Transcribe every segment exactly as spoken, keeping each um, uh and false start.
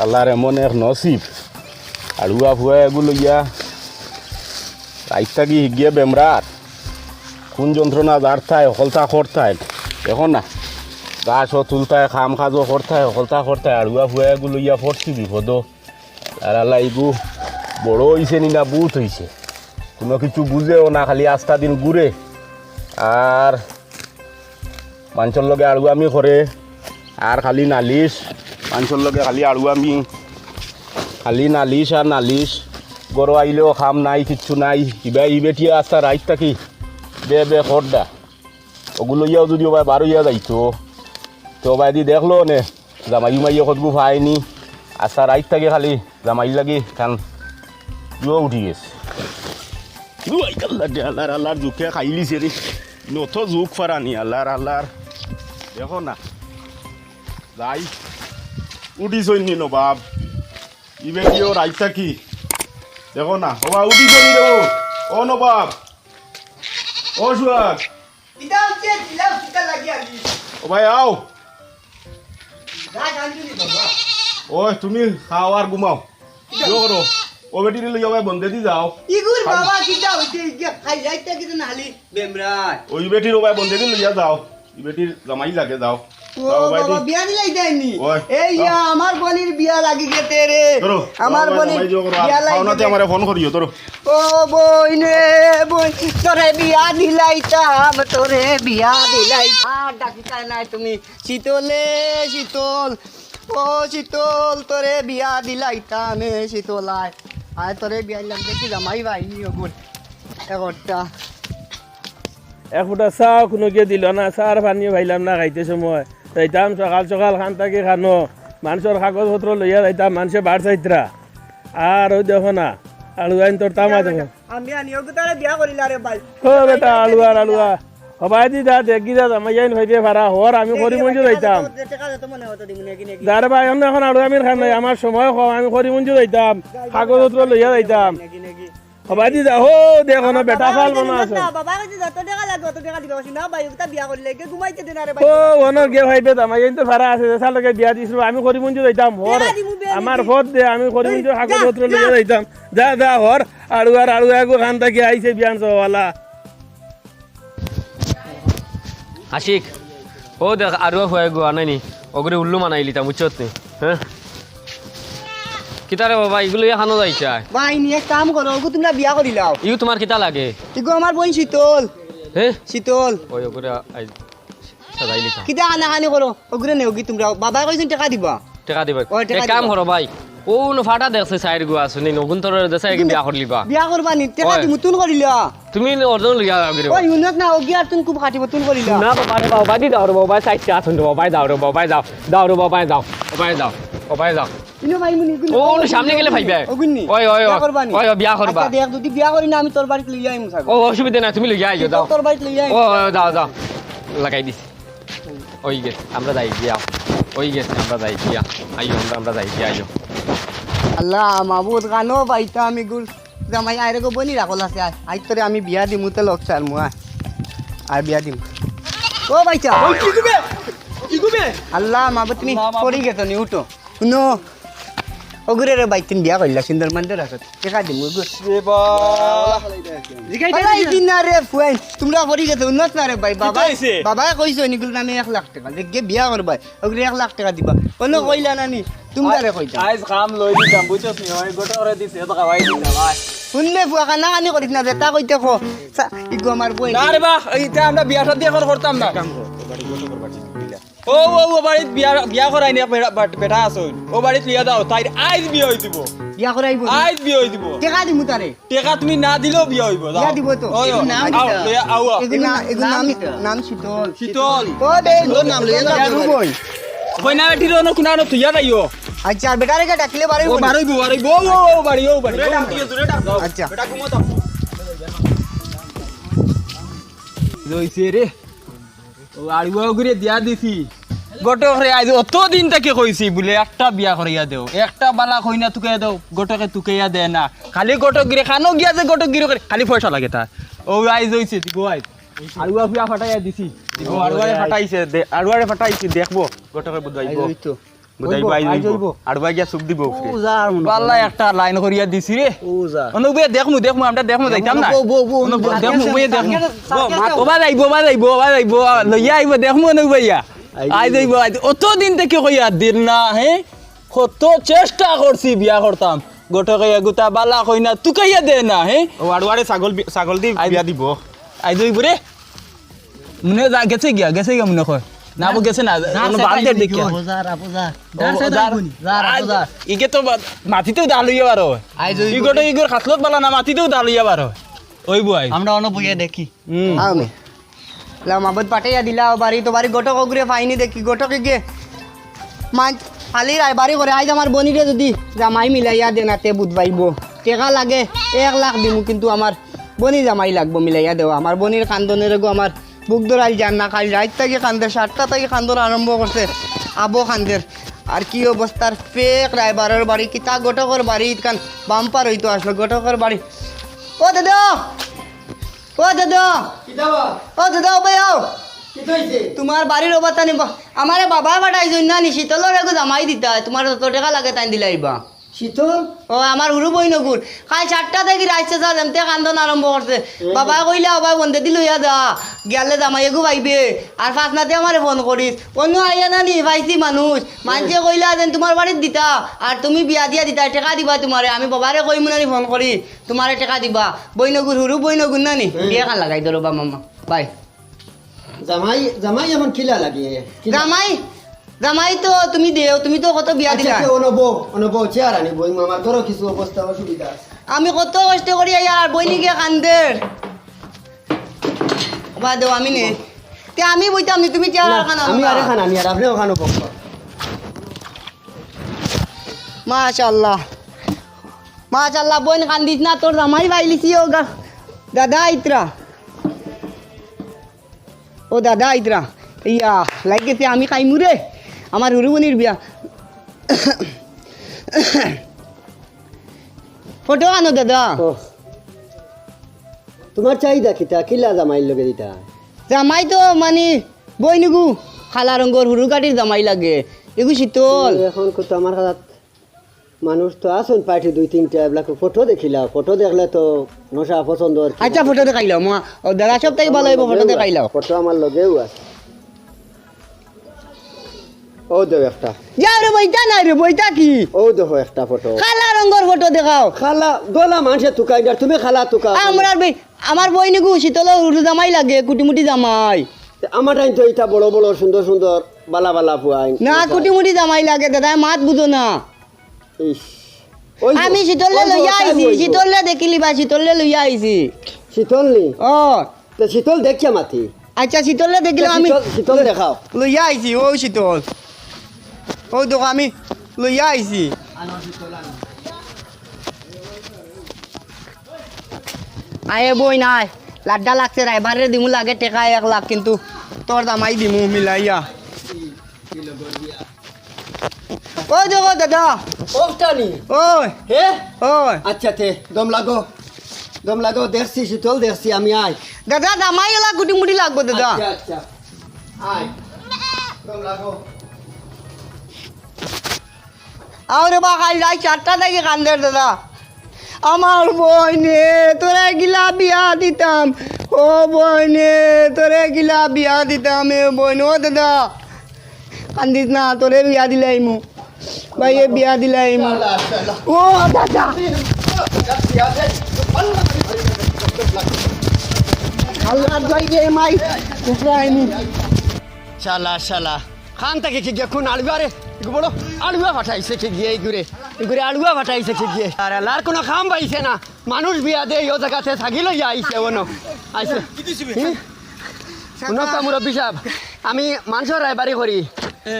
আল্লার এমন এক নসিব, আড়ুয়া ফুয়া এগু লইয়া রাইত থাকি হিগিয়ে বেমরার। কুন যন্ত্রণা যার থায়, হকলতা করতায়। দেখো না, গাছও তুলতায়, কাম কাজও করতায়, হকলতা করতায়। আড়ুয়া ফুয়া এগু লইয়া পড়ছি বিপদো। আর আল্লা ইগু বড় অইছে নি না বুত অইছে, কুনু কিচ্ছু বুঝেও না, খালি আস্তা দিন ঘুরে। আর মানষর লগে আড়ুয়ামি করে, আর খালি নালিশ, মানষর লগে খালি আড়ুয়ামি, খালি নালিশ আর নালিশ। ঘরো আইলেও কাম নাই, কিচ্ছু নাই। ইবা ই বেটিয়ে আস্তা রাইত থাকি বে বে করডা। অগু লইয়াও যুদি অবায় বার অইয়া যাইতো, তে অবায়দি দেখলো নে, জামাই উমাইয়ে কতগু পায়নি, আস্তা রাইত থাকি খালি জামাইর লাগি খান জুয়া উঠি গেছে। ইউ আই আল্লাহ দে, আল্লার, আল্লার জুকে খাইলিছে রে। নত জুক ফারানি, আল্লার, আল্লার। দেখো না। যাই। উঠিছইন নি নবাব। ইবে কিও রাইত থাকি। দেখো না। ওবা উঠিছইন রে ও। ও নবাব। ও সুয়াগ। কিতা হচ্ছে? দিলাও কিতা লাগি আলি? ও ভাই, আও। গা গান দিলি বাবা। ওই, তুমি খাও আর ঘুমাও। কিতা? ইয়ো করো। ও বেটিরে লইয়া ভাই বন্দেদি যাও। ইগুর বাবা কিতা হইছে? ইগে খাই যাইতে কিতা নালি বেমরাই। ওই বেটির ও ভাই বন্দেদি লইয়া যাও। ই বেটির জামাই লাগে, যাও। ও যাও, ভাই, বাবা, দি। বিয়া দিলাই দেয়নি? ওই, এই যাও। ইয়া, আমার বইনর বিয়া লাগি গেছে রে। ধরো, আমার যাও, ভাই, বইনর জামাই জোগাড় করো। বিয়া লাগি খাওনাতে গেছে। আমারে ফোন করিও, ধরো। ও বইন রে, বইন, তোরে বিয়া দিলাইতাম, তোরে বিয়া দিলাইতাম। আর ডাকিতা নাই তুমি, শীতলে, শীতল, ও শীতল, তোরে বিয়া দিলাইতাম, এ শীতল আয়। আয় তোরে বিয়া দিলাম, দেখি জামাই ভাই, নিও গুণ। এগারোটা। এক ফুটা চাও কুনু গিয়ে দিল না, চার পানিও পাইলাম না খাইতে সময়। যাইতাম সকাল সকাল খান থাকি খানো, মানষর কাগজপত্র লইয়া যাইতাম, মানষে বার চাইতরা। আর ওই দেখো না, আলু আইন তোর তামা দেখো। আমি আনি ওগু তারে বিয়া করিলা রে ভাই। ও বেটা, আলু আর আলু আর। হবায়দি দা, দেখি দা, জামাই আইন হইবে পারা, হর আমি করিমগঞ্জ যাইতাম। টেকা দে তো মনে হতো দিমু নেকি নেকি। দারে ভাই, অন্য এখন আলু আমির খান নাই, আমার সময় কম, আমি করিমগঞ্জ যাইতাম, কাগজপত্র লইয়া যাইতাম। নেকি নেকি। হবায়দি দা, হো, দেখো না, বেটা ফাল মনে আছে। বাবা কইছে যত টেকা লাগে, অত টেকা দিবা। না ভাই, ওটা বিয়া করিলে, কে ঘুমাইতে দে না রে ভাই। ও, অনর গে ভাই, বেটা, মাই, এই তো ভাড়া আছে, যে সালকে বিয়া দিছিল, আমি করিমগঞ্জ যাইতাম, হর। টেকা দিমু বে, আমার দিমু। ফোন দে, আমি করিমগঞ্জ এই, কাগজপত্র যা, লইয়া যা। যাইতাম। যা, যা, হর, আড়ুয়ার, আড়ুয়া গো খান থাকি আইছে বিয়ান সওয়ালা। আশিক, ও দেখ, আরো হয়ে গো আনাইনি, ওগুরে উল্লু মানাইলিতাম, বুঝছত নি? হ্যাঁ? কিতা রে বাবা, ইগুলো ইয়া খানো যাইছে? ভাই, নি এক কাম করো, ওগু তোমরা বিয়া করিলাও। ইউ তোমার কিতা লাগে? ইগু আমার বইন শীতল। হ্যাঁ? শীতল। ওই ওগুরে আই সাজাইলিতাম। কিতা কানাকানি করো? ওগুরে নেওগি তোমরা। বাবায় কইছইন টেকা দিবা। টেকা দিবা। ওই টেকা এক কাম দিবা। করো ভাই, ও নু ফাটা দেখছে চাইর গু আছে নি, নগুন তোর দেশে কি বিয়া করলিবা? বিয়া করবা নি? টেকা ওই। দিমু তুন করিলা। তুমি অর্জন লইয়া যাও গিরে। ওই হুনত না, ওগি আর তুন খুব খাটি বতুন করিলা। না বাবা রে বাবা, বাদি দাও রে বাবা, সাইডে আসুন রে বাবা, দাও রে বাবা, দাও। দাও রে বাবা, দাও। বাবা, দাও। বাবা, দাও। ইনো ভাই মুনি গুনি। ও, ওগুন সামনে গেলে ভাইবে। ওগুন নি। ওই, ওই, ওই। বিয়া করবা নি? ওই, ওই, বিয়া করবা। আচ্ছা দেখ, যদি বিয়া করি না, আমি তোর বাড়িত লইয়া আইমু ছাগল। ও, অসুবিধা নাই, তুমি লইয়া আইও, দাও। তোর বাড়িত লইয়া আইমু। ও, ও, দাও, দাও। লাগাই দিছি। ওই গেছে, আমরা যাই গিয়া। ওই গেছে, আমরা যাই গিয়া। আইও, আমরা, আমরা যাই গিয়া, আইও। আল্লাহ, মাবুদ, কানো পাইতাম ইগুর জামাই আইরে গো বনি রাখল আছে, আয়। আই তোরে আমি বিয়া দিমু তে লোক চার মুয়া। আর বিয়া দিমু। ও ভাইচা। ওই, কি দিবে? কি দিবে? আল্লাহ, মাবুদ, তুমি আল্লাহ, মাবুদ। পড়ি গেছো নি, উঠো। হুনো। ওগুরে রে ভাই, তুমি বিয়া করলা, সুন্দর মান্দর আছো। টেকা দিমু, ওগু। এ বাবা। জিগাই দে, আল্লাহ, জিগাই। ইদিন না রে, ফুয়াইন। তোমরা পড়ি গেছো, উন্নত না রে ভাই, বাবা। কিতা হইছে? বাবায় কইছো, নিগুল নামে এক লাখ টেকা। দেখে বিয়া করবায়। ওগুরে এক লাখ টেকা দিবা। অন্য কইলা না নি? তোমরা রে কইতা। আইজ কাম লই দিতাম, বুঝছস নি? ওই গোটা করে দিছে, এত খাওয়াই দিতাম, আয়। হুনলে ফুয়া কানাকানি করিস না, যেটা কইতে কো। সা-, ইগু আমার বইন। না রে বা, ইটা আমরা বিয়া শাদী এখন করতাম না। কাম কর, ও বাড়ি গোটা করবার চিন্তা। ও, ও, ও বাড়িত বিয়া, বিয়া করাই নি, বেটা, বেটা, বেটা আছইন। ও বাড়িত লিয়া যাও, তাইর আইজ বিয়া অই দিব। বিয়া করাইব? আইজ বিয়া অই দিব। টেকা দিমু তারে। টেকা তুমি না দিলেও বিয়া অইব, যাও। বিয়া দিব তো। ওই, ওই, এগুর নাম আও, কিতা? লইয়া আও, আও। এগুর এগুর না-, নাম, এগুর নাম নাম কিতা? নাম শীতল। শীতল। ও দে, ওর নাম লইয়া যাও। বইন। কইনা বেটির অনো কুনানো থইয়া যাইও। আচ্ছা, আর বেটারে কে ডাকলে বাড়াইব ও নি? বাড়াইব, বাড়াইব। ও, ও, ও বাড়ি, ও বাড়ি। জোরে ডাক দিও, জোরে ডাক দাও। আচ্ছা। বেটা ঘুমো তো। রইছে রে। ও আড়ুয়া গুরে দিয়া দিছি। ঘটক রে আইজ অত দিন থাকি কইছি বুলে একটা বিয়া করাইয়া দেও, একটা বালা কইনা তুকাইয়া দেও, ঘটকে তুকাইয়া দে না। খালি ঘটক গিরে খানো গিয়া যে ঘটক গিরে করে, খালি পয়সা লাগে তার। ও আইজ অইছে, দিব আইজ। আড়ুয়া ফুয়া ফাটাইয়া দিছি। দিব আড়ুয়ারে ফাটাইছে, দে-, আড়ুয়ারে ফাটাইছি, দেখবো ঘটকে বুঝাইবো। আইজ অইতো। বুঝাইবো, আইজ আইজ আইবো। আইবো। আর ভাই গিয়া চুপ দিব উপরে। ও যা, আর মনে বাল্লা কর। একটা লাইন করিয়া দিছি রে। ও যা। অনু ভাই দেখমু, দেখমু, আমরা দেখমু, যাইতাম না। বউ, বউ, বউ, অনু ভাই, দেখমু, দেখমু, ভাই, দেখমু। দেখমু। বউ, মা, ওবা যাইবো, ওবা যাইবো, ওবা যাইবো, লইয়া আইবো, দেখমু অনু ভাইয়া। আইজ আইজ আইবো। আইবো, আইজ। অত দিন থাকি কইয়ার দিন না, হে? কত চেষ্টা করছি বিয়া করতাম। ঘটকে এগুতা বালা কইনা তুকাইয়া দে না, হে? ও আড়ুয়ারে ছাগল বি-, ছাগল দি আইজ বিয়া দিব। আইজ আইবো রে। মনে যা, গেছে গিয়া, গেছে গিয়া মনে কয়। না, ও গেছে না, যা, কোনো যা, বাদ দে যা, দেখিয়া। যা, যা, যা। ও, যা, যা, যা। যা, যা, আজ যা। ইগে তো বা-, মাটিতেও দা লইয়া বারো। আইজ ওই ইগোটা ইগোর খাসলত বালা না, মাটিতেও দা লইয়া বারো। ওই বুয়াই। আমরা অনো বইয়া দেখি। হুম। আমি। লা মাবুদ পাঠাইয়া দিলা, ও বাড়ি, তো বাড়ি ঘটক ওগুরে পাইনি দেখি, ঘটকে গিয়ে। মাই, খালি রায় বাড়ি করে, আইজ আমার বনিরে যদি জামাই মিলাইয়া দেন, আতে বুধ পাইবো। টেকা লাগে, এক লাখ দিমু, কিন্তু আমার বনি জামাই লাগবো মিলাইয়া দেওয়া। আমার বনির কান্দনের এগো আমার বুক ধরাইল যার না, কাইল রাইত থাকি কান্দের, সাতটা থাকি কান্দন আরম্ভ করছে, আবো কান্দের। আর কি অবস্থার ফেক রায়বারর বাড়ি, কিতা ঘটকর বাড়ি, ইতখান বাম্পার হইতো আসলো ঘটকর বাড়ি। ও দাদা, ও দাদা, কিতা বা? ও দাদা, ও ভাই আও। কিতা হইছে? তোমার বাড়ির অবস্থা নিবা। আমারে বাবা পাঠাইছইন না নি, শীতলর এগো জামাই দিতা, তোমার যত টেকা লাগে তাই দিলাইবা। শীতল? ও, আমার হুরু বইন গুর। কাইল সাতটা থাকি রাইত শেষা যেমতে কান্দন আরম্ভ করছে। এ। বাবা কইলা, "ও ভাই, বন্দে দি লইয়া যা। গিয়ালে জামাই এগু পাইবে। আর ফাসনাতে আমারে ফোন করিস।" অন্য আইয়া না নি, পাইছি মানুষ। মানষে কইলা যেন তোমার বাড়িত দিতা। আর তুমি বিয়া দিয়া দিতা, টেকা দিবা তোমারে। আমি বাবারে কইমু না নি ফোন করি। তোমারে টেকা দিবা। বইন গুর, হুরু বইন গুর না নি? এ। বিয়া খান লাগাই ধরো বা মামা। বাই। জামাই, জামাই এখন কিলা লাগে? কিলা? জামাই, জামাই তো তুমি দেও, তুমি তো কত বিয়া আচ্ছা, দিলা। আচ্ছা, অনো বও, অনো বও, চেয়ার আনি বই, আমার ঘরো কিছু অবস্থা অসুবিধা আছে। আমি কত কষ্ট করি আইয়া আর বইনি গিয়া কান্দের। বা দেও, আমি নেই। তে আমি বইতাম নি, তুমি চেয়ার না, আর খান আনো আমি না। আরে খান আনি আর আপনি ওখানে বও। মাশাআল্লাহ। মাশাআল্লাহ, বইন কান্দিস না, তোর জামাই পাইলিছি ও গা-, দাদা ইতরা। ও দাদা, ইতরা, ইয়া, লাগেছে আমি খাইমু রে। আমার হুরু বইনর বিয়া। ফটো আনো দাদা। ও, তোমার চাহিদা কিতা? কিলা জামাইর লগে দিতা? জামাই তো মানে বইনগু, কালা রঙর হুরু গাটির জামাই লাগে। এগু শীতল। এখন কত আমার কাছে মানুষ তো আছইন পার্টি দুই তিনটা, এবলা ফটো দেখিলাও, ফটো দেখলে তো নশা পছন্দ আর কি। আচ্ছা, ফটো দেখাইলাও, মা, ও দাদা সব থাকি ভালা অইবো, ফটো দেখাইলাও। ফটো আমার লগেও আছে। ও দেও একটা। যাও রে, বইতা নাই রে, বইতা কি? ও দেখো একটা ফটো। কালা রঙর ফটো দেখাও। কালা, দলা মানষে তুকাইন, আর তুমি কালা তুকাও। আমরার বই-, আমার বইনগু শীতল হুরু জামাই লাগে, কুটিমুটি জামাই। আমার টাইম তো এটা বড় বড় সুন্দর সুন্দর বালা বালা ফুয়াইন। না, কুটিমুটি জামাই লাগে, দাদা, মাত বুঝো না। ইস। ওই যে, আমি শীতলরে ওই যে, লইয়া ওটাই আইছি, ওই যে। শীতলরে দেখিলিবা, শীতলরে লইয়া আইছি। শীতল নি? ও। তো শীতল দেখিয়া মাতি। আচ্ছা, শীতলরে দেখিলাম তো আমি। শীতল, শীতল দেখাও। লইয়া আইছি, ও শীতল। ও দেখো, আমি লইয়া আইছি। আয় বইন আয়, লাড্ডা লাগছে, রায়বারে দিমু লাগে টেকা এক লাখ, কিন্তু তোর জামাই দিমু মিলাইয়া। ওই দেখো দাদা। ওটা নি? ওই। হে? ওই। আচ্ছা, তে, দম লাগো। দম লাগো, দেখছি, শীতল দেখছি, আমি আই। দাদা, জামাই ওলা গুটি মুটি লাগবো দাদা। আচ্ছা, আচ্ছা। আয়। দম লাগো। আরে বা, কাইল রাইত চারটা থাকি কান্দের দাদা। আমার বইনে, তোরে কিলা বিয়া দিতাম। ও বইনে, তোরে কিলা বিয়া দিতাম, এ বইন, ও দাদা। কান্দিস না, তোরে বিয়া দিলাইমু। ভাই, এ বিয়া দিলাইমু। ও দাদা। আল্লাহ, ভাই রে, মাই। দেখলাইমু। শালা, শালা। খান থাকি কি গিয়া কোন আলুয়া রে? ইগু বড় আলুয়া ফাটাইছে কি গিয়া ইগুরে? ইগুরে আলুয়া ফাটাইছে কি গিয়া? আর আল্লাহর কোনো কাম পাইছে না। মানুষ বিয়া দে, ও জাগাতে থাকি লইয়া আইছে, ওনো। আইছে। হুম? হুনো তো মুরব্বি সাহেব, আমি মানষর রায়বারি করি।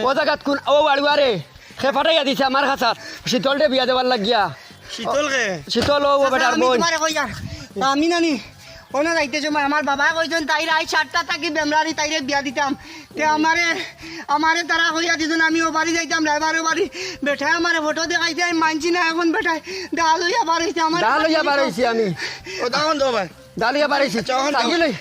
ও জাগাত কোন, ও আলুয়া রে, হে ফাটাইয়া দিছে আমার খাসাত। শীতলরে বিয়া দেওয়ার লাগিয়া। শীতল কে? শীতল ও, ও বেটার আমি বইন। তোমারে কই আর, আমি নানি, ওনো যাইতে সময় আমার বাবা কইছইন, তাইর আইজ সাতটা থাকি বেমরারি, তাইরে বিয়া দিতাম। তে আমারে, আমারে তারা কইয়া দিছইন, আমি ও বাড়ি যাইতাম, রায়বারর বাড়ি। বেটায় আমারে ফটো দেখাইছে, আমি মানছি না, এখন বেটায় দা লইয়া বার অইছে, আমারে দা লইয়া বার অইছি আমি। ও, দাও, দাও ভাই। দা লইয়া বার অইছি। আচ্ছা, অখন থাকি লই।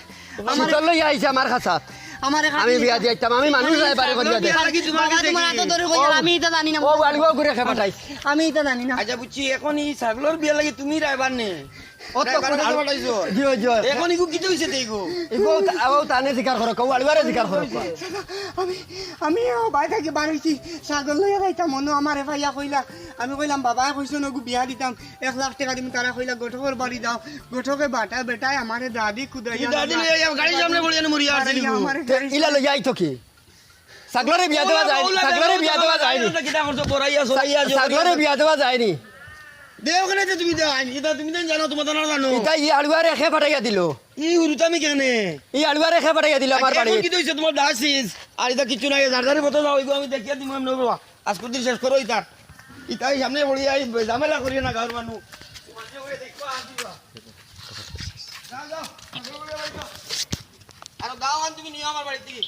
আমার শীতল লইয়া আইছে আমার খাসাত। আমারে খাটি আমি বিয়া দিতাম। দিতাম, আমি মানুষ রায়বার করিয়া দে। বিয়া লাগি তোমার বাবা, কাছে তোমার কি? হাতে ধরে কইয়া, ও, আমি ইতা জানি না। ও আলুয়া ঘুরে খে পাঠাইছ। আমি ইতা জানি না। আচ্ছা, বুঝছি, এখন ই ছাগলর বিয়া লাগি তুমি রায়বার নে। ও তো রায়বার কোন কাছে পাঠাইছো? জি, জি। এখন ইগু কিতা অইছে তে ইগু? ইগু তা-, ও তানে জিকার করো, ও আলুয়ারে জিকার করো। আমি, আমি ও বাড়ি থাকি বার অইছি, ছাগল লইয়া যাইতাম, মনো আমারে পাইয়া কইলা, আমি কইলাম, "বাবায় কইছইন ওগু বিয়া দিতাম, এক লাখ টেকা দিমু।" তারা কইলা, "ঘটকর বাড়ি যাও।" ঘটকে বাটা বেটায় আমারে দাদি কুদাইয়া তুমি দাদি লইয়া যাও, গাড়ির সামনে পড়িয়া মরিয়া আছে নিবু। আমারে গাড়ির ইলা লইয়া আইতো কি? ছাগলরে বিয়া দেওয়া যায়নি, ছাগলরে বিয়া দেওয়া যায়নি। কিতা করছো, বড়াইয়া, সরাইয়া, ছাগলরে বিয়া দেওয়া যায়নি। দেও কেনে যে তুমি দেও আইন, ইতা তুমি দেন জানো, তোমার জানা জানো। ইতা ই আলুয়ারে খে পাঠাইয়া দিল। ই হুরুতামি কেনে? ই আলুয়ারে খে পাঠাইয়া দিল আমার আচ্ছা, এখন বাড়ি। কিতা অইছে তোমার দাসিস? আর ইতা কিচ্ছু নাই, যার যারে মতো যাও, ইগু আমি দেখিয়া দিমু এমনে বাবা। আজকুর দিন শেষ করো ইতার। ইতাই সামনে পড়িয়া এই ঝামেলা করিও না গাঁওর মানুষ। যাও, যাও। আর গাঁও আন তুমি নিও আমার বাড়ি থাকি।